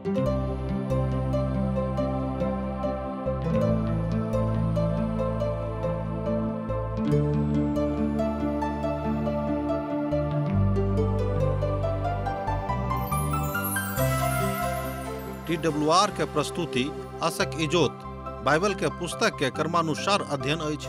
TWR के प्रस्तुति आसक इजोत बाइबल के पुस्तक के क्रमानुसार अध्ययन अछि,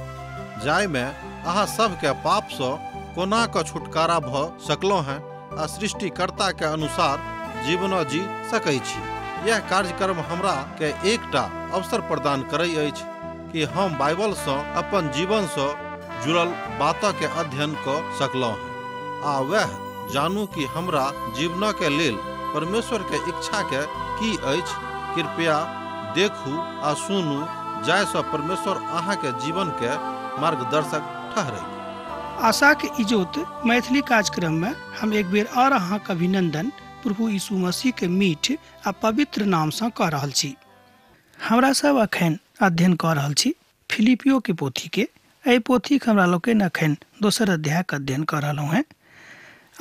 जाहिमे अहाँ सबके पाप सँ कोना क छुटकारा भ सकलहुँ हैं आ सृष्टिकर्ता के अनुसार जीवन जी सकै छी। यह कार्यक्रम हमरा के एकटा अवसर प्रदान करै अछि कि हम बाइबल सँ अपन जीवन सँ जुड़ल बात के अध्ययन क सकलहुँ हैं आ वह जानू कि हमरा जीवन के लेल परमेश्वर के इच्छा के की अछि। कृपया देखू आ सुनू जाहिसँ परमेश्वर अहाँ के जीवन के मार्गदर्शक ठहरै। आशा के इजोत मैथिली कार्यक्रम में हम एक बेर और अहाँ के अभिनंदन प्रभु यीशु मसीह के मीठ आ पवित्र नाम से कह रहल छी। हमरा सब अखन अध्ययन कऽ रहल छी फिलिपियो के पोथी के। एहि पोथी के हमरा लोकनि अखन दोसर अध्याय के अध्ययन कऽ रहलहुँ हैं।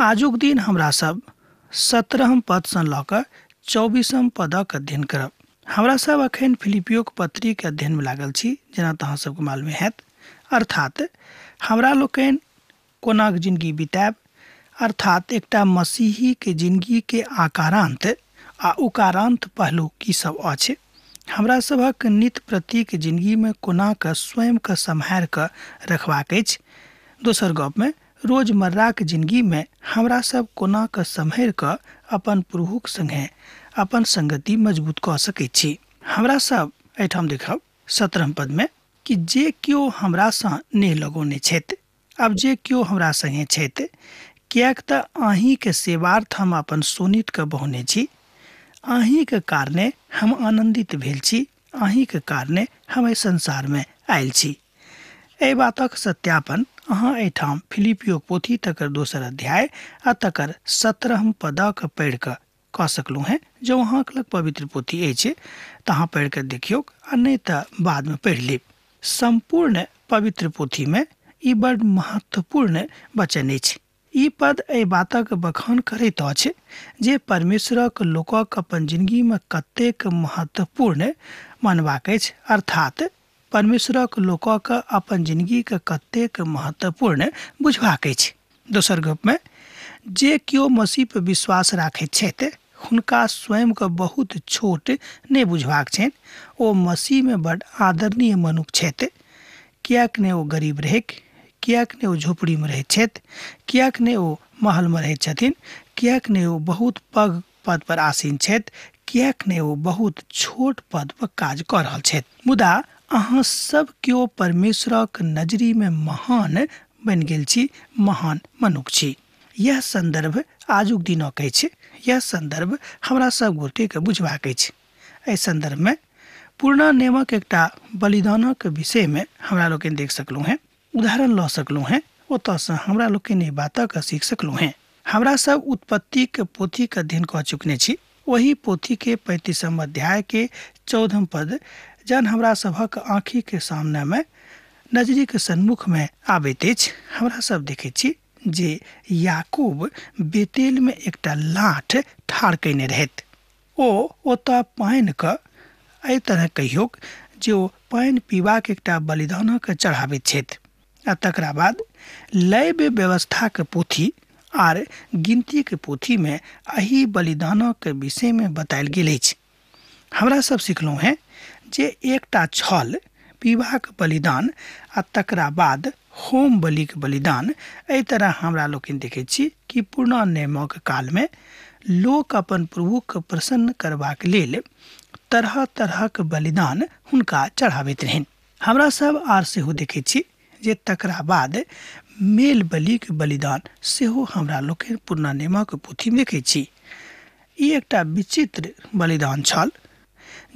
आजुक दिन हमरा सब 17 पद से लऽ कऽ 24 पदक अध्ययन करब। हमरा सब अखन फिलिपियो के पत्री के अध्ययन में लागल छी, जेना तऽ अहाँ सबके मालूम हैत। अर्थात हमरा लोकनि कोना जिंदगी बितायब, अर्थात एकटा मसीही के जिंदगी के आकारांत आ उकारांत पहलू की सब अछि, हमरा सभक नित्य प्रतिक जिंदगी में कोना कऽ स्वयं के सम्हारि कऽ रखबाक अछि। दोसर गप में रोजमर्राके जिंदगी में हमरा सब कोना कऽ सम्हरि कऽ अपन प्रभुक संगे अपन संगति मजबूत कऽ सकै छी। हमरा सब एहिठाम देखब 17 पद में कि जे केओ हमरासँ नेह लगौने छथि, आब जे केओ हमरा संगे छथि, किएक तऽ अहीँके सेवार्थ हम अपन शोणितके बहौने छी, अहीँके कारणे हम आनन्दित भेल छी, अहीँके कारणे हम एहि संसारमे आयल छी। एहि बातक सत्यापन अहाँ एहिठाम फिलिपियो पोथी तकर दोसर अध्याय आ तकर 17 पदक पढ़ि कऽ कऽ सकलहुँ हेँ। जँ अहाँके लग पवित्र पोथी अछि तऽ अहाँ पढ़ि कऽ देखियौ आ नहि तऽ बादमे पढ़ि लेब। सम्पूर्ण पवित्र पोथीमे ई बड़ महत्वपूर्ण वचन अछि। ई पद एहि बातक बखान करैत अछि जे परमेश्वरक लोकक अपन जिंदगीमे कतेक महत्वपूर्ण मानबाक अछि, अर्थात परमेश्वरक लोकक अपन जिंदगीके कतेक महत्वपूर्ण बुझबाक अछि। दोसर गपमे जे केओ मसीह पर विश्वास राखैत छथि हुनका स्वयंके बहुत छोट नहि बुझबाक छनि। ओ मसीहमे बड़ आदरणीय मनुख छथि। किएक नहि ओ गरीब रहैक, किएक नहि ओ झोपड़ीमे रहैत छथि, किएक नहि ओ महलमे रहैत छथिन, किएक नहि ओ बहुत पैघ पद पर आसीन छथि, किएक नहि ओ बहुत छोट पद पर काज कऽ रहल छथि, मुदा अहाँ सब केओ परमेश्वरक नजरीमे महान बनि गेल छी, महान मनुख छी। यह संदर्भ आजुक दिनक अछि। यह संदर्भ हमरा सब गोटेके बुझबाक अछि। एहि संदर्भमे पुरना नियमक एकटा बलिदानक विषयमे हमरा लोकनि देख सकलहुँ हेँ, उदाहरण लऽ सकलहुँ हेँ, ओतऽसँ हमरा लोकनि एहि बातक सीख सकलहुँ हेँ। हमरा सब उत्पत्तिके पोथीके अध्ययन कऽ चुकने छी। ओहि पोथीके 35 अध्यायके 14 पद जहन हमरा सभक आँखिके सामनेमे नजरीके सन्मुखमे आबैत अछि, हमरा सब देखैत छी जे याकूब बेतेलमे एकटा लाठ ठाढ़ कयने रहैत। ओ ओतऽ पानिके एहि तरह कहियौक जे ओ पानि पीबाक एकटा बलिदानक चढ़ाबैत छथि आ तकरा बाद लैब व्यवस्थाके पोथी आर गिनतीके पोथीमे एहि बलिदानक विषयमे बतायल गेल अछि। हमरा सब सिखलहुँ हेँ जे एकटा छल पीबाक बलिदान आ तकरा बाद होम बलिके बलिदान। एहि तरह हमरा लोकनि देखैत छी कि पुरना नियमक कालमे लोक अपन प्रभुके प्रसन्न करबाक लेल तरह तरहक बलिदान हुनका चढ़ाबैत रहनि। हमरा सब आर सेहो देखैत छी जे तकरा बाद मेल बलिके बलिदान सेहो हमरा लोकनि पुरना नियमक पोथीमे देखैत छी। ई एकटा विचित्र बलिदान छल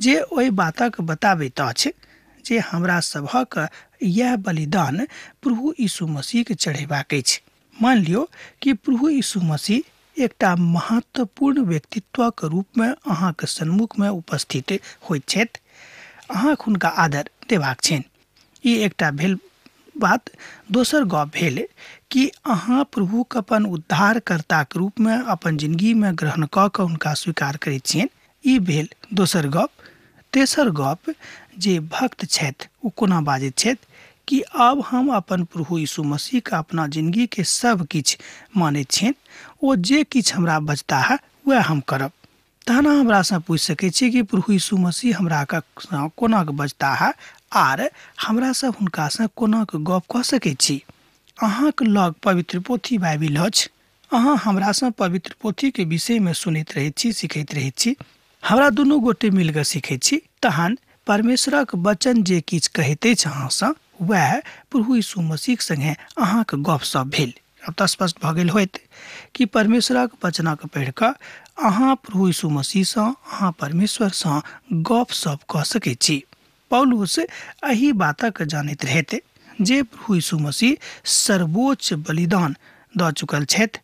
जे ओहि बातक बताबैत अछि जे हमरा सभक यह बलिदान प्रभु यीशु मसीहके चढ़ेबाक अछि। मान लियौ कि प्रभु यीशु मसीह एकटा महत्वपूर्ण व्यक्तित्वक रूपमे अहाँके सन्मुखमे उपस्थित होइत छथि, अहाँके हुनका आदर देबाक छनि। ई एकटा भेल बात। दोसर गप भेल कि अहाँ प्रभुके अपन उद्धारकर्ताके रूपमे अपन जिंदगीमे ग्रहण कऽ कऽ हुनका स्वीकार करैत छियनि। ई भेल दोसर गप। तेसर गप, जे भक्त छथि ओ कोना बाजैत छथि कि आब हम अपन प्रभु यीशु मसीहके अपना जिंदगीके सब किछु मानैत छियनि, ओ जे किछु हमरा बजता है वएह हम करब। तहन अहाँ हमरासँ पूछि सकै छी कि प्रभु यीशु मसीह हमरा कोना कऽ बजता है आर हमरा सब हुनकासँ कोना कऽ गप कऽ सकै छी। अहाँके लग पवित्र पोथी बाइबिल अछि, अहाँ हमरासँ पवित्र पोथीके विषयमे सुनैत रहैत छी, सिखैत रहैत छी, हमरा दुनू गोटे मिल कऽ सिखैत छी। तहन परमेश्वरक वचन जे किछु कहैत अछि अहाँसँ वएह प्रभु यीशु मसीहक संगे अहाँके गपशप भेल। आब तऽ स्पष्ट भऽ गेल होयत कि परमेश्वरक वचनक पढ़ि कऽ अहाँ प्रभु यीशु मसीहसँ, अहाँ परमेश्वरसँ गपशप कऽ सकै छी। पौलुस एहि बातक जानैत रहैत जे प्रभु यीशु मसीह सर्वोच्च बलिदान दऽ चुकल छथि,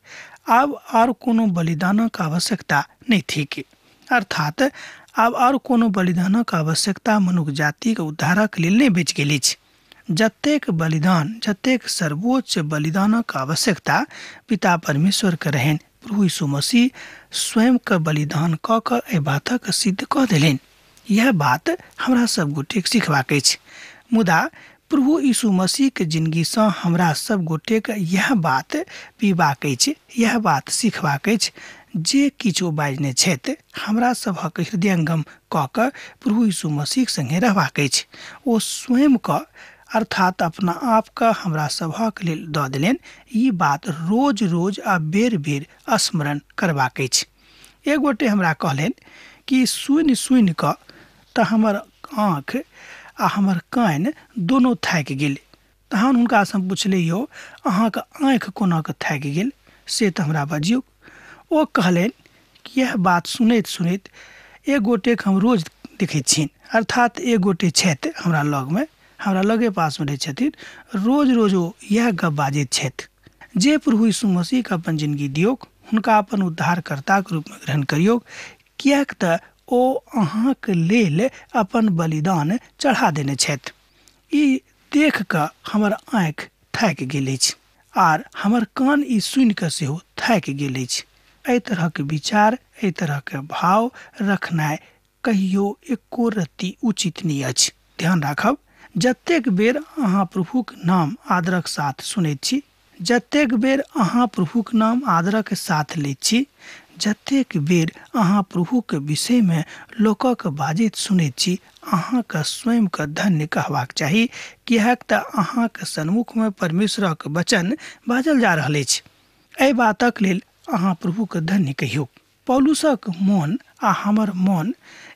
आब आर कोनो बलिदानक आवश्यकता नहि थिक। अर्थात आब आर कोनो बलिदानक आवश्यकता मनुख जातिक उद्धारक लेल नहि बचि गेल अछि। जतेक बलिदान, जतेक सर्वोच्च बलिदानक आवश्यकता पिता परमेश्वरके रहनि, प्रभु यीशु मसीह स्वयंके बलिदान कऽ कऽ एहि बातक सिद्ध कऽ देलनि। यह बात हमरा सब गोटेके सिखबाक अछि। मुदा प्रभु यीशु मसीहके जिंदगीसँ हमरा सब गोटेके यह बात पीबाक अछि, यह बात सिखबाक अछि। जे किछु ओ बाजने छथि हमरा सभक हृदयंगम कऽ कऽ प्रभु यीशु मसीहक संगे रहबाक अछि। ओ स्वयंके अर्थात अपना आपके हमरा सभक लेल दऽ देलनि। ई बात रोज रोज आ बेर बेर स्मरण करबाक अछि। एक गोटे हमरा कहलनि कि सुनि सुनि कऽ तऽ हमर आँखि आ हमर कान दोनो थाकि गेल। तहन हुनकासँ हम पुछलियै, यौ अहाँके आँखि कोना कऽ थाकि गेल से तऽ हमरा बजियौ। ओ कहलनि कि यह बात सुनैत सुनैत एक गोटेके हम रोज देखैत छियनि, अर्थात एक गोटे छथि हमरा लगमे, हमरा लगे पासमे रहै छथिन, रोज रोज ओ इएह गप बाजैत छथि। जे प्रभु यीशु मसीहके अपन जिंदगी दियौक, हुनका अपन उद्धारकर्ताके रूपमे ग्रहण करियौक, किएक तऽ ओ अहाँके लेल अपन बलिदान चढ़ा देने छथि। ई देख कऽ हमर आँखि थाकि गेल अछि आर हमर कान ई सुनि कऽ सेहो थाकि गेल अछि। एहि तरहक विचार, एहि तरहक भाव रखनाइ कहियो एको रत्ती उचित नहि अछि। ध्यान राखब, जतेक बेर अहाँ प्रभुक नाम आदरक साथ सुनैत छी, जतेक बेर अहाँ प्रभुक नाम आदरक साथ लैत छी, जतेक बेर अहाँ प्रभुक विषयमे लोकक बाजैत सुनैत छी, अहाँके स्वयंके धन्य कहबाक चाही, किएक तऽ अहाँके सन्मुखमे परमेश्वरक वचन बाजल जा रहल अछि। एहि बातक लेल अहाँ प्रभुके धन्य कहियौ। पौलुसक मोन आ हमर मोन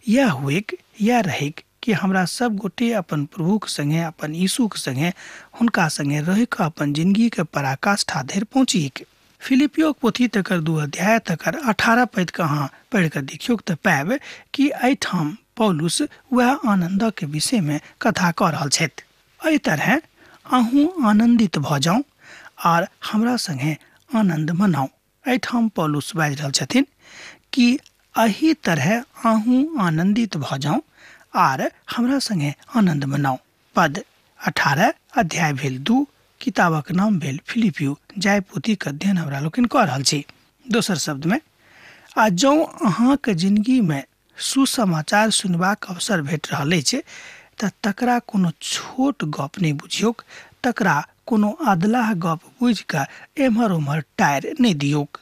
यह हुएक, यह रहैक कि हमरा सब गोटे अपन प्रभुक संगे, अपन यीशुक संगे, हुनका संगे रहि कऽ अपन जिंदगीके पराकाष्ठा धरि पहुँचिक। फिलिपियोक पोथी तकर 2 अध्याय तकर 18 पद के अहाँ पढ़ि कऽ देखियौ तऽ पायब कि एहिठाम पौलुस वएह आनन्दक विषयमे कथा कऽ रहल छथि। एहि तरहे अहूँ आनन्दित भऽ जाउ आर हमरा संगे आनन्द मनाउ। एहिठाम पौलुस बाजि रहल छथिन कि एहि तरहे अहूँ आनन्दित भऽ जाउ आर हमरा संगे आनन्द मनाउ। पद 18 अध्याय भेल 2, किताबक नाम भेल फिलिपियो, जाहि पोथीके अध्ययन हमरा लोकनि कऽ रहल छी। दोसर शब्दमे, आ जँ अहाँके जिंदगीमे सुसमाचार सुनबाक अवसर भेट रहल अछि तऽ तकरा कोनो छोट गप नहि बुझियौक, तकरा कोनो अधलाह गप बुझि कऽ एम्हर ओम्हर टायर नहि दियौक।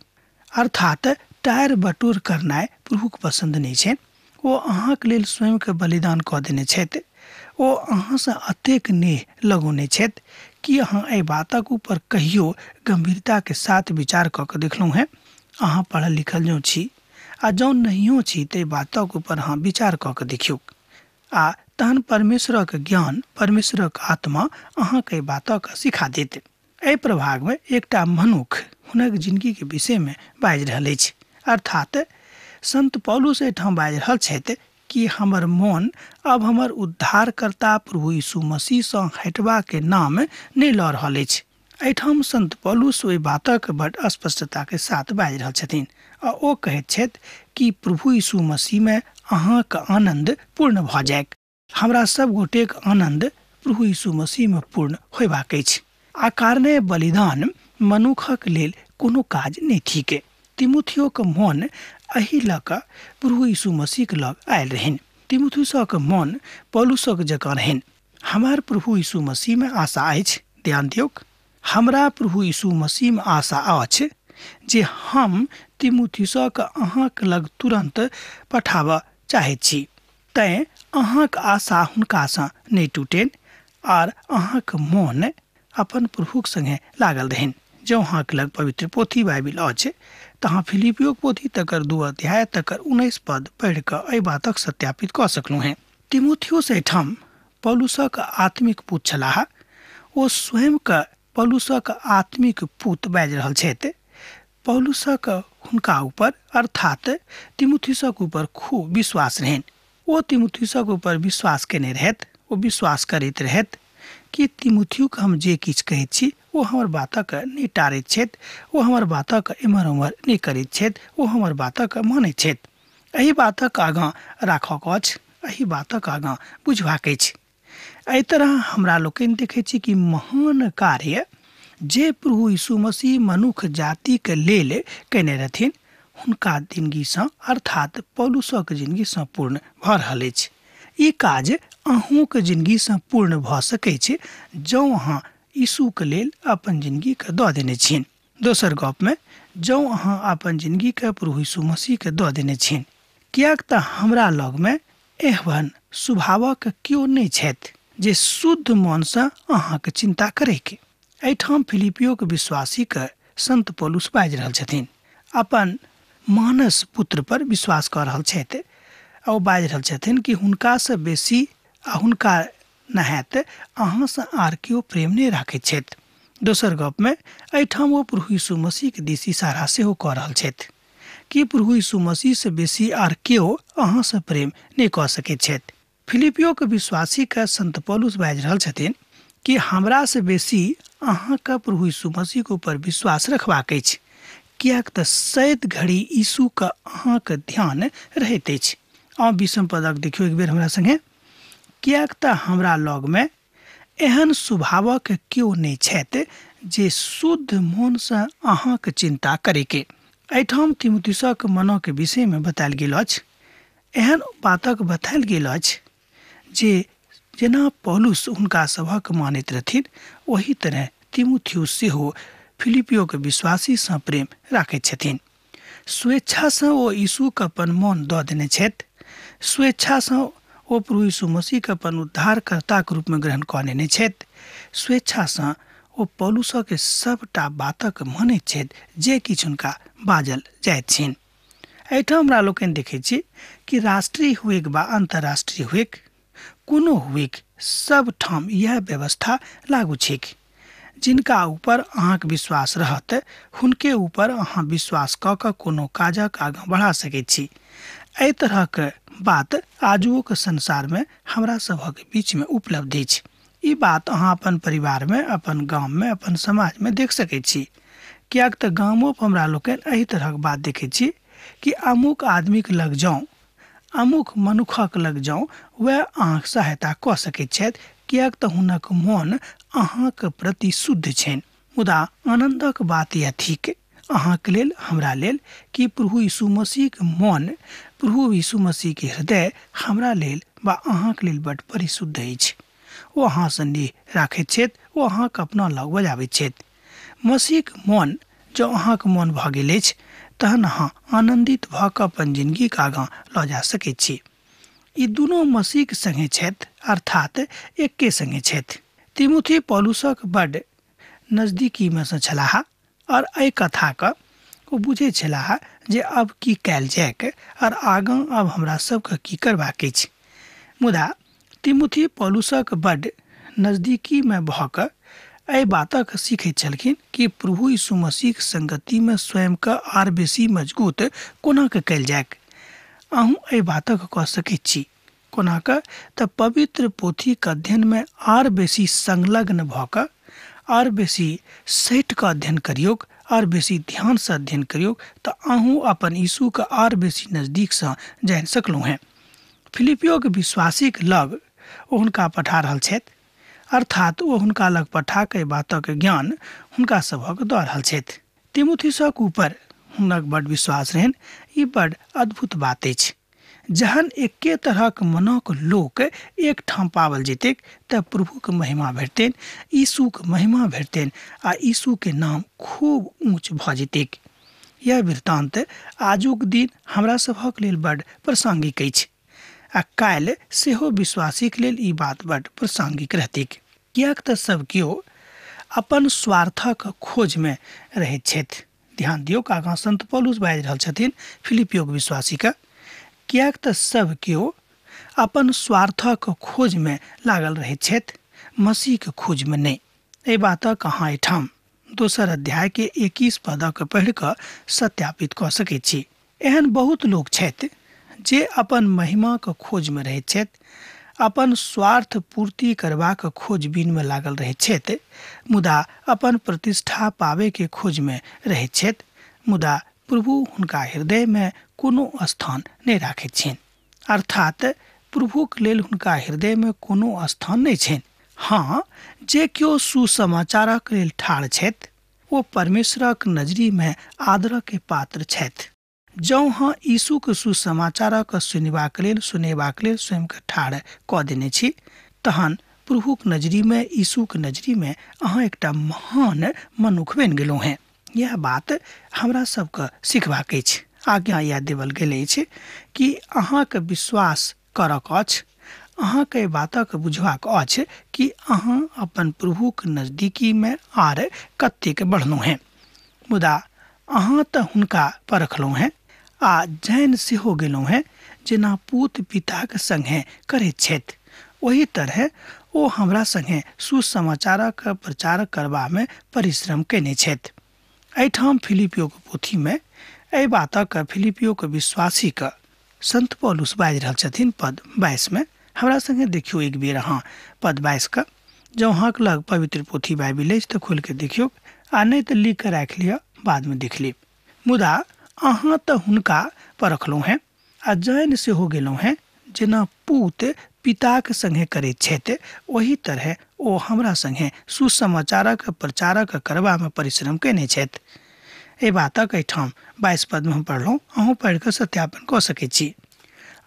अर्थात टायर बटोर करनाइ प्रभुक पसन्द नहि छै। ओ अहाँके लेल स्वयंके बलिदान कऽ देने छथि, ओ अहाँसँ अतेक नेह लगौने छथि कि अहाँ एहि बातक ऊपर कहियो गंभीरताके साथ विचार कऽ कऽ देखलहुँ हेँ। अहाँ पढ़ल लिखल जँ छी आ जँ नहियो छी ताहि बातक ऊपर अहाँ विचार कऽ कऽ देखियौ आ तहन परमेश्वरक ज्ञान, परमेश्वरक आत्मा अहाँके एहि बातक सिखा देत। एहि प्रभागमे एकटा मनुख हुनक जिंदगीके विषयमे बाजि रहल अछि। अर्थात संत पौलुस एहिठाम बाजि रहल छथि कि हमर मोन अब हमर उद्धारकर्ता प्रभु यीशु मसीहसँ हटबाके नाम नहि लऽ रहल अछि। एहिठाम संत पौलुस ओहि बातक बड स्पष्टताके साथ बाजि रहल छथिन आ ओ कहैत छथि कि प्रभु यीशु मसीहमे अहाँके आनन्द पूर्ण भऽ जायक। हमरा सब गोटेक आनन्द प्रभु यीशु मसीहमे पूर्ण होयबाक अछि। आ कारणे बलिदान मनुखक लेल कोनो काज नहि थिक। तिमुथियोक मोन एहि लऽ कऽ प्रभु यीशु मसीहके लग आयल रहनि। तिमुथियुसक मन पौलुसक जकाँ रहनि। हमार प्रभु यीशु मसीहमे आशा अछि, ध्यान दियौक, हमरा प्रभु यीशु मसीहमे आशा अछि जे हम तिमुथियुसक अहाँक लग तुरन्त पठाबऽ चाहैत छी, तैँ अहाँक आशा हुनकासँ नहि टूटनि आर अहाँक मन अपन प्रभुक संगे लागल रहनि। जँ अहाँक लग पवित्र पोथी बाइबिल अछि तऽ अहाँ फिलिपियोक पोथी तकर 2 अध्याय तकर 19 पद पढ़ि कऽ एहि बातक सत्यापित कऽ सकलहुँ हेँ। तिमुथियुस एहिठाम पौलुसक आत्मिक पुत छलाह। ओ स्वयंके पौलुसक आत्मिक पुत बाजि रहल छथि। पौलुसक हुनका ऊपर अर्थात तिमुथियुसक ऊपर खूब विश्वास रहनि। ओ तिमुथियुसक ऊपर विश्वास केने रहथि, ओ विश्वास करैत रहथि कि तिमुथियुके हम जे किछु कहैत छी ओ हमर बातक नहि टारैत छथि, ओ हमर बातक एम्हर ओम्हर नहि करैत छथि, ओ हमर बातक मानैत छथि। एहि बातक आगाँ राखऽके अछि, एहि बातक आगाँ बुझबाक अछि। एहि तरह हमरा लोकनि देखै छी कि महान कार्य जे प्रभु यीशु मसीह मनुख जातिके लेल कयने रहथिन हुनका जिनगीसँ अर्थात पौलुसक जिनगीसँ पूर्ण भऽ रहल अछि। ई काज अहूँके जिनगीसँ पूर्ण भऽ सकै छै जँ अहाँ यीशुके लेल अपन जिनगीके दऽ देने छियनि। दोसर गपमे जँ अहाँ अपन जिनगीके प्रभु यीशु मसीहके दऽ देने छियनि, किएक तऽ हमरा लगमे एहन स्वभावक केओ नहि छथि जे शुद्ध मनसँ अहाँके चिन्ता करैके। एहिठाम फिलिपियोके विश्वासीके संत पौलुस बाजि रहल छथिन, अपन मानस पुत्र पर विश्वास कऽ रहल छथि। ओ बाजि रहल छथिन कि हुनकासँ बेसी आ हुनका नहायत अहाँसँ आर केओ प्रेम नहि राखैत छथि। दोसर गपमे एहिठाम ओ प्रभु यीशु मसीहके दिस इशारा सेहो कऽ रहल छथि कि प्रभु यीशु मसीहसँ बेसी आर केओ अहाँसँ प्रेम नहि कऽ सकैत छथि। फिलिपियोके विश्वासीके संत पौलुस बाजि रहल छथिन कि हमरासँ बेसी अहाँके प्रभु यीशु मसीहके ऊपर विश्वास रखबाक अछि, किएक तऽ सैद घड़ी यीशुके अहाँके ध्यान रहैत अछि। आउ 20 पदक देखियौ एक बेर हमरा संगे, किएक तऽ हमरा लगमे एहन स्वभावक केओ नहि छथि जे शुद्ध मनसँ अहाँके चिन्ता करैके। एहिठाम तिमुथियुसक मनक विषयमे बतायल गेल अछि, एहन बातक बतायल गेल अछि जे जेना पौलुस हुनका सभक मानैत रहथिन ओही तरह तिमुथियुस सेहो फिलिपियोके विश्वासीसँ प्रेम राखैत छथिन। स्वेच्छासँ ओ यीशुके अपन मन दऽ देने छथि, स्वेच्छासँ ओ प्रभु यीशु मसीहके अपन उद्धारकर्ताके रूपमे ग्रहण कऽ लेने छथि, स्वेच्छासँ ओ पौलुसके सबटा बातक मानैत छथि जे किछु हुनका बाजल जाइत छनि। एहिठाम हमरा लोकनि देखै छी कि राष्ट्रीय हुएक वा अन्तर्राष्ट्रीय हुएक, कोनो हुएक, सब ठाम इएह व्यवस्था लागू छैक। जिनका ऊपर अहाँके विश्वास रहत हुनके ऊपर अहाँ विश्वास कऽ कऽ कोनो काजक आगाँ बढ़ा सकैत छी। एहि तरहक बात आजुओके संसारमे हमरा सभक बीचमे उपलब्ध अछि। ई बात अहाँ अपन परिवारमे, अपन गाममे, अपन समाजमे देख सकैत छी, किएक तऽ गामोपर हमरा लोकनि एहि तरहक बात देखै छी कि अमुक आदमीके लग जाउ, अमुक मनुखक लग जाउ, वएह अहाँके सहायता कऽ सकैत छथि, किएक तऽ हुनक मन अहाँके प्रति शुद्ध छनि। मुदा आनन्दक बात यह थिक अहाँके लेल, हमरा लेल, कि प्रभु यीशु मसीहके मन, प्रभु यीशु मसीहके हृदय हमरा लेल वा अहाँके लेल बड परिशुद्ध अछि। ओ अहाँसँ नेह राखैत छथि, ओ अहाँके अपना लग बजाबैत छथि। मसीहके मन जँ अहाँके मन भऽ गेल अछि तहन अहाँ आनन्दित भऽ कऽ अपन जिनगीके आगाँ लऽ जा सकैत छी। ई दुनू मसीहके संगे छथि, अर्थात एके संगे छथि। तिमुथी पौलुसक बड नजदीकीमे सँ छलाह और एहि कथाके ओ बुझैत छलाह जे अब की कयल जायक और आगाँ अब हमरा सबके की करबाक अछि। मुदा तिमुथी पौलुसक बड नजदीकीमे भऽ कऽ एहि बातक सीखैत छलखिन कि प्रभु यीशु मसीहक संगतिमे स्वयंके आर बेसी मजबूत कोना कऽ कयल जायक। अहूँ एहि बातक कऽ सकैत छी, कोना कऽ तऽ पवित्र पोथीके अध्ययनमे आर बेसी संलग्न भऽ कऽ, आर बेसी सटि कऽ अध्ययन करियौक, आर बेसी ध्यानसँ अध्ययन करियौक, तऽ अहूँ अपन यीशुके आर बेसी नजदीकसँ जानि सकलहुँ हेँ। फिलिपियोके विश्वासीके लग ओ हुनका पठा रहल छथि, अर्थात ओ हुनका लग पठा कऽ एहि बातक ज्ञान हुनका सभक दऽ रहल छथि। तिमुथियुसक ऊपर हुनक बड विश्वास रहनि। ई बड अद्भुत बात अछि। जहन एके तरहक मनक लोक एकठाम पावल जेतैक तऽ प्रभुके महिमा भेटतनि, यीशुके महिमा भेटतनि आ यीशुके नाम खूब ऊँच भऽ जेतैक। यह वृत्तांत आजुक दिन हमरा सभक लेल बड प्रासंगिक अछि आ काल्हि सेहो विश्वासीके लेल ई बात बड प्रासंगिक रहतैक, किएक तऽ सब केओ अपन स्वार्थक खोजमे रहैत छथि। ध्यान दियौ, आगाँ संत पौलुस बाजि रहल छथिन फिलिपियोके विश्वासीके, किएक तऽ सब केओ अपन स्वार्थक खोजमे लागल रहैत छथि, मसीहके खोजमे नहि। एहि बातक अहाँ एहिठाम दोसर अध्यायके 21 पदक पढ़ि कऽ सत्यापित कऽ सकैत छी। एहन बहुत लोक छथि जे अपन महिमाके खोजमे रहैत छथि, अपन स्वार्थ पूर्ति करबाक खोजबीनमे लागल रहैत छथि, मुदा अपन प्रतिष्ठा पाबैके खोजमे रहैत छथि, मुदा प्रभु हुनका हृदयमे कोनो स्थान नहि राखैत छनि। अर्थात प्रभुक लेल हुनका हृदयमे कोनो स्थान नहि छनि। हाँ, जे केओ सुसमाचारक लेल ठाढ़ छथि ओ परमेश्वरक नजरीमे आदरके पात्र छथि। जँ अहाँ यीशुके सुसमाचारक सुनबाक लेल सुनेबाक लेल स्वयंके ठाढ़ कऽ देने छी, तहन प्रभुक नजरीमे, यीशुके नजरीमे अहाँ एकटा महान मनुख बनि गेलहुँ हेँ। यह बात हमरा सबके सिखबाक अछि। आज्ञा यह देवल गेल अछि कि अहाँके विश्वास करक अछि, अहाँके एहि बातक बुझबाक अछि कि अहाँ अपन प्रभुक नजदीकीमे आर कतेक बढ़लहुँ हेँ। मुदा अहाँ तऽ हुनका परखलहुँ हेँ आ जैन सेहो गेलहुँ हेँ, जेना पूत पिताक संगे करैत छथि ओही तरहे ओ हमरा संगे सुसमाचारक प्रचार करबामे परिश्रम कयने छथि। एहिठाम फिलिपियोके पोथीमे एहि बातक फिलिपियोके विश्वासीके संत पौलुस बाजि रहल छथिन पद 22 मे। हमरा संगे देखियौ एक बेर अहाँ पद 22 के। जँ अहाँके लग पवित्र पोथी बाइबिल अछि तऽ खोलि कऽ देखियौ, आ नहि तऽ लिख कऽ राखि लिअ, बादमे देख लेब। मुदा अहाँ तऽ हुनका परखलहुँ हेँ आ जैन सेहो गेलहुँ हेँ, जेना पूत पिताक संगे करैत छथि ओही तरहे ओ हमरा संगे सुसमाचारक प्रचारक करबामे परिश्रम कयने छथि। एहि बातक एहिठाम 22 पदमे हम पढ़लहुँ, अहूँ पढ़ि कऽ सत्यापन कऽ सकैत छी।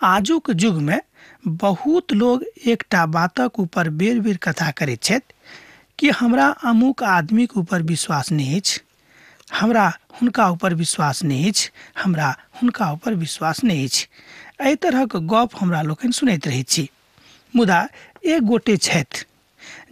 आजुक युगमे बहुत लोग एकटा बातक ऊपर बेर बेर कथा करैत छथि कि हमरा अमुक आदमीके ऊपर विश्वास नहि अछि, हमरा हुनका ऊपर विश्वास नहि अछि, हमरा हुनका ऊपर विश्वास नहि अछि। एहि तरहक गप हमरा लोकनि सुनैत रहैत छी। मुदा एक गोटे छथि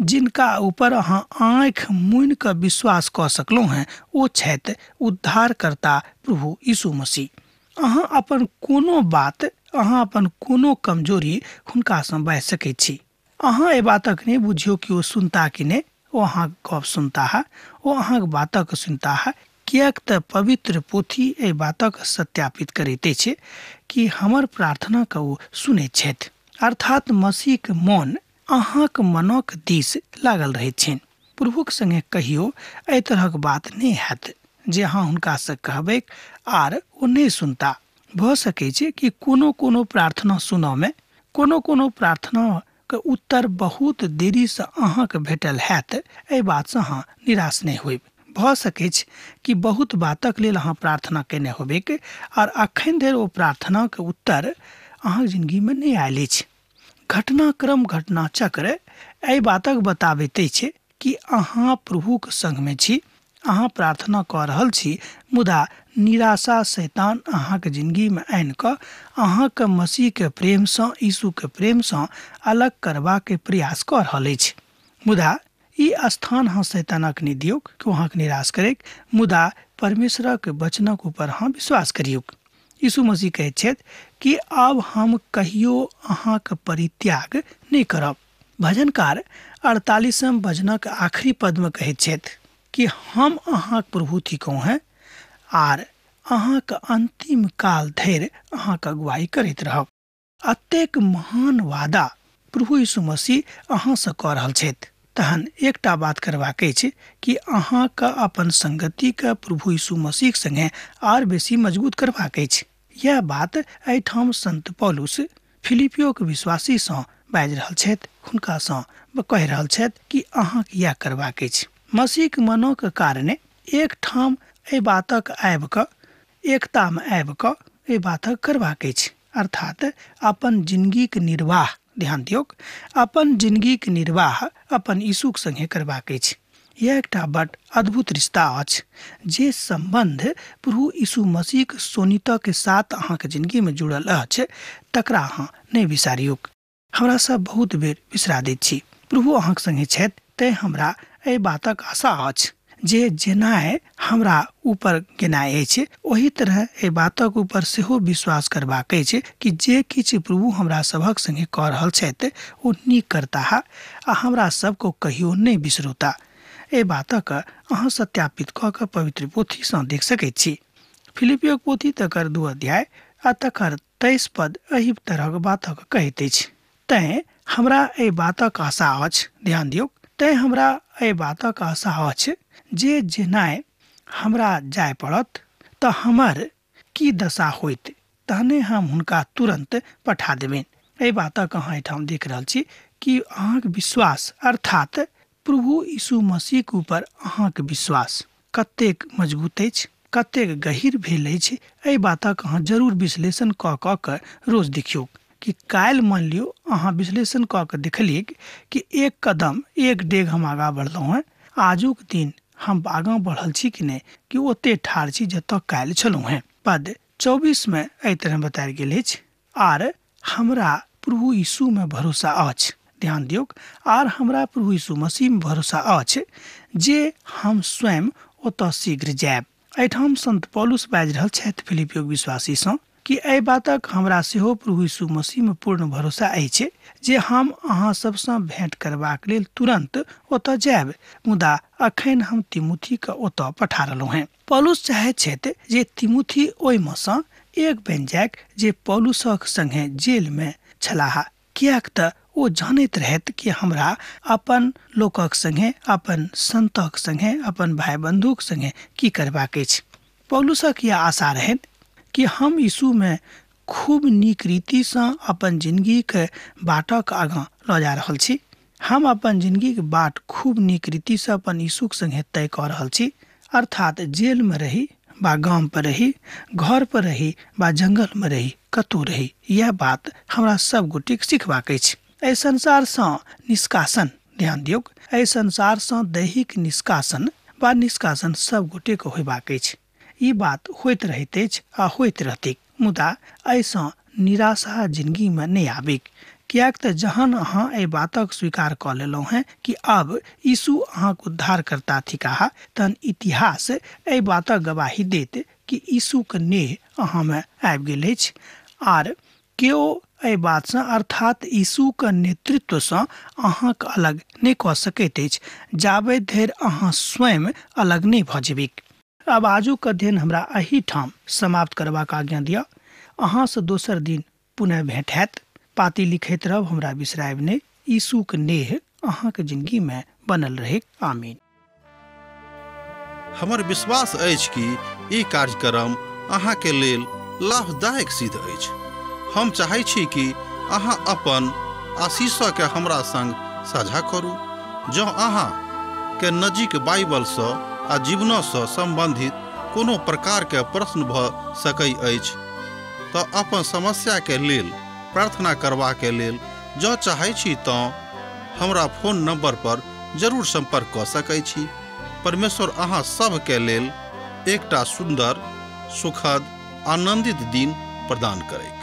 जिनका ऊपर अहाँ आँखि मुनि कऽ विश्वास कऽ सकलहुँ हेँ, ओ छथि उद्धारकर्ता प्रभु यीशु मसीह। अहाँ अपन कोनो बात, अहाँ अपन कोनो कमजोरी हुनकासँ बाजि सकैत छी। अहाँ एहि बातक नहि बुझियौ कि ओ सुनता कि नहि, ओ अहाँके गप सुनताह, ओ अहाँके बातक सुनताह, किएक तऽ पवित्र पोथी एहि बातक सत्यापित करैत अछि कि हमर प्रार्थनाके ओ सुनैत छथि। अर्थात मसीहके मन अहाँके मनक दिस लागल रहैत छनि। प्रभुक संगे कहियो एहि तरहक बात नहि हैत जे अहाँ हुनकासँ कहबैक आर ओ नहि सुनता। भऽ सकै छै कि कोनो कोनो प्रार्थना सुनऽमे, कोनो कोनो प्रार्थनाके उत्तर बहुत देरीसँ अहाँके भेटल हैत, एहि बातसँ अहाँ निराश नहि होयब। भऽ सकैछ कि बहुत बातक लेल अहाँ प्रार्थना कयने होबैक आर अखन धरि ओ प्रार्थनाके उत्तर अहाँके जिन्दगीमे नहि आयल अछि। घटनाक्रम घटना चक्र एहि बातक बताबैत अछि कि अहाँ प्रभुक संगमे छी, अहाँ प्रार्थना कऽ रहल छी, मुदा निराशा शैतान अहाँके जिन्दगीमे आनि कऽ अहाँके मसीहके प्रेमसँ, यीशुके प्रेमसँ अलग करबाके प्रयास कऽ रहल अछि। मुदा ई स्थान अहाँ शैतानक नहि दियौक कि अहाँके निराश करैक, मुदा परमेश्वरक वचनक ऊपर अहाँ विश्वास करियौक। यीशु मसीह कहैत छथि कि आब हम कहियो अहाँके परित्याग नहि करब। भजनकार 48 भजनक आखिरी पदमे कहैत छथि कि हम अहाँक प्रभु थिकहुँ हेँ आर अहाँके अंतिम काल धरि अहाँके अगुवाई करैत रहब। अतेक महान वादा प्रभु यीशु मसीह अहाँसँ कऽ रहल छथि। तहन एकटा बात करबाक अछि कि अहाँके अपन संगतिके प्रभु यीशु मसीह संगे आर बेसी मजबूत करबाक अछि। यह बात एहिठाम संत पौलुस फिलिपियोके विश्वासीसँ बाजि रहल छथि, हुनकासँ कहि रहल छथि कि अहाँके इएह करबाक अछि। मसीहके मनोके कारणे एकठाम एहि बातक आबि कऽ एकतामे आबि कऽ एहि बातक करबाक अछि, अर्थात अपन जिनगीक निर्वाह, ध्यान दियौक, अपन जिनगीक निर्वाह अपन यीशुक संगे करबाक अछि। यह एकटा बड अद्भुत रिश्ता अछि जे सम्बन्ध प्रभु यीशु मसीहक सोनितके साथ अहाँके जिनगीमे जुड़ल अछि, तकरा अहाँ नहि बिसारियौक। हमरा सब बहुत बेर बिसरा दैत छी। प्रभु अहाँके संगे छथि, तेँ हमरा एहि बातक आशा अछि जे जेनाइ हमरा ऊपर गेनाइ अछि, ओहि तरह एहि बातक ऊपर सेहो विश्वास करबाक अछि कि जे किछु प्रभु हमरा सभक संगे कऽ रहल छथि ओ नीक करताह आ हमरा सबको कहियो नहि बिसरौता। एहि बातक अहाँ सत्यापित कऽ कऽ पवित्र पोथीसँ देख सकैत छी। फिलिपियोक पोथी तकर 2 अध्याय आ तकर 23 पद एहि तरहक बातक कहैत अछि। तैँ हमरा एहि बातक आशा अछि, ध्यान दियौक, तैँ हमरा एहि बातक आशा अछि जे जेनाइ हमरा जाय पड़त तऽ हमर की दशा होइत, तहने हम हुनका तुरन्त पठा देबनि। एहि बातक अहाँ एहिठाम देख रहल छी कि अहाँके विश्वास, अर्थात प्रभु यीशु मसीहके ऊपर अहाँके विश्वास कतेक मजबूत अछि, कतेक गहीर भेल अछि, एहि बातक अहाँ जरूर विश्लेषण कऽ कऽ के रोज देखियौ कि काल्हि मान लियौ अहाँ विश्लेषण कऽ के देखलियै कि एक कदम, एक डेग हम आगाँ बढ़लहुँ हेँ, आजुक दिन हम आगाँ बढ़ल छी कि नहि, कि ओते ठाढ़ छी जतऽ काल्हि छलहुँ हेँ। पद 24 में एहि तरह बतायल गेल अछि, आर हमरा प्रभु यीशु में भरोसा अछि, ध्यान दियौक, आर हमरा प्रभु यीशु मसीह में भरोसा अछि जे हम स्वयं ओतऽ शीघ्र जायब। एहिठाम संत पौलुस बाजि रहल छथि फिलिपियोक विश्वासीसँ कि एहि बातक हमरा सेहो प्रभु यीशु मसीह में पूर्ण भरोसा अछि जे हम अहाँ सबसँ भेंट करबाक लेल तुरन्त ओतऽ जायब, मुदा अखन हम तिमुथीके ओतऽ पठा रहलहुँ हेँ। पौलुस चाहैत छथि जे तिमुथी ओहिमे सँ एक बनि जायक जे पौलुसक संगे जेलमे छलाह, किएक तऽ ओ जानैत रहथि कि हमरा अपन लोकक संगे, अपन संतक संगे, अपन भाई बंधुक संगे की करबाक अछि। पौलुसक यह आशा रहनि कि हम यीशुमे खूब नीक रीतिसँ अपन जिनगीके बाटक आगाँ लऽ जा रहल छी, हम अपन जिनगीके बाट खूब नीक रीतिसँ अपन यीशुक संगे तय कऽ रहल छी, अर्थात जेलमे रही बा गाम पर रही, घर पर रही बा जंगलमे रही, कतहु रही, यह बात हमरा सब गोटेक सिखबाक अछि। एहि संसारसँ निष्कासन, ध्यान दियौक, एहि संसारसँ दैहिक निष्कासन बा निष्कासन सब गोटेक होयबाक अछि। ई बात होइत रहैत अछि आ होइत रहतैक, मुदा एहिसँ निराशा जिनगीमे नहि आबिक, किएक तऽ जहन अहाँ एहि बातक स्वीकार कऽ लेलहुँ हेँ कि अब यीशु अहाँक उद्धारकर्ता थिकाह, तहन इतिहास एहि बातक गवाही देत कि यीशुक नेह अहाँमे आबि गेल अछि, आर केओ एहि बातसँ, अर्थात यीशुक नेतृत्वसँ अहाँक अलग नहि कऽ सकैत अछि जाबे धरि अहाँ स्वयं अलग नहि भऽ जेबैक। अब आजुक अध्ययन हमरा एहिठाम समाप्त करबाक आज्ञा दिअ। अहाँसँ दोसर दिन पुनः भेंट हैत। पाती लिखैत रहब, हमरा बिसरायब नहि। यीशुक नेह अहाँके जिनगीमे बनल रहै। आमीन। हमर विश्वास अछि कि ई कार्यक्रम अहाँके लेल लाभदायक सिद्ध अछि। हम चाहै छी कि अहाँ अपन आशीषके हमरा संग साझा करू। जँ अहाँ के नजीक बाइबलसँ आ जीवनसँ सम्बन्धित कोनो प्रकारके प्रश्न भऽ सकै अछि तऽ अपन समस्याके लेल प्रार्थना करबाके लेल जँ चाहै छी तँ हमरा फोन नंबर पर जरूर सम्पर्क कऽ सकै छी। परमेश्वर अहाँ सबके लेल एकटा सुन्दर, सुखद, आनन्दित दिन प्रदान करै।